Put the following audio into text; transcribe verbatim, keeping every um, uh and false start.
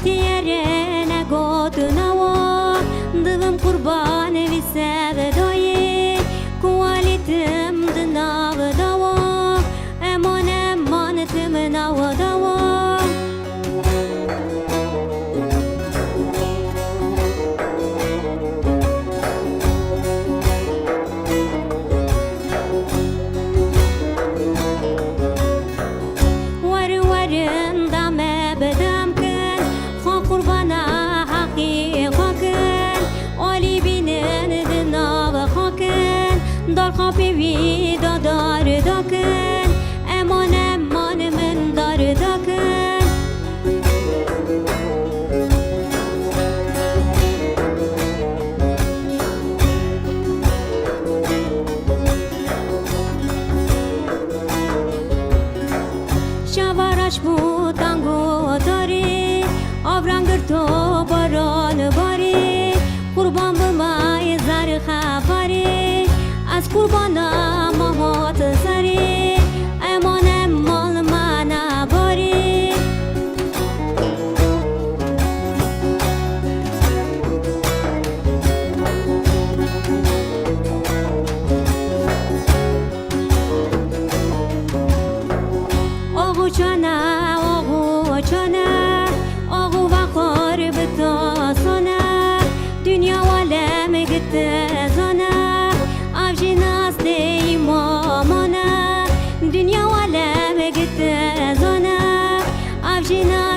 Tiyerê negotina wa, divim qurban vî sevdayê, ku alîtim di nav dawa, eman eman tim nav dawa. Werin werin dame bi dem kin, xwe qurbana heqî xwe kin. Alî bînin di nav xwe kin, dar xwe pê wî dadar dakin. Eman eman min dar dakin. Şeva reş bû tang û tarî, avran girto baran barî. Qurban bime zerxefarî, ez qurbana me hat serî. Eman eman me nebarî. Oxu çane, oxu çane, oxu vexor bi to sone. Dinya walem gitti zone, av jî nas de îmamane. Dinya walem gitti zone, av jî nas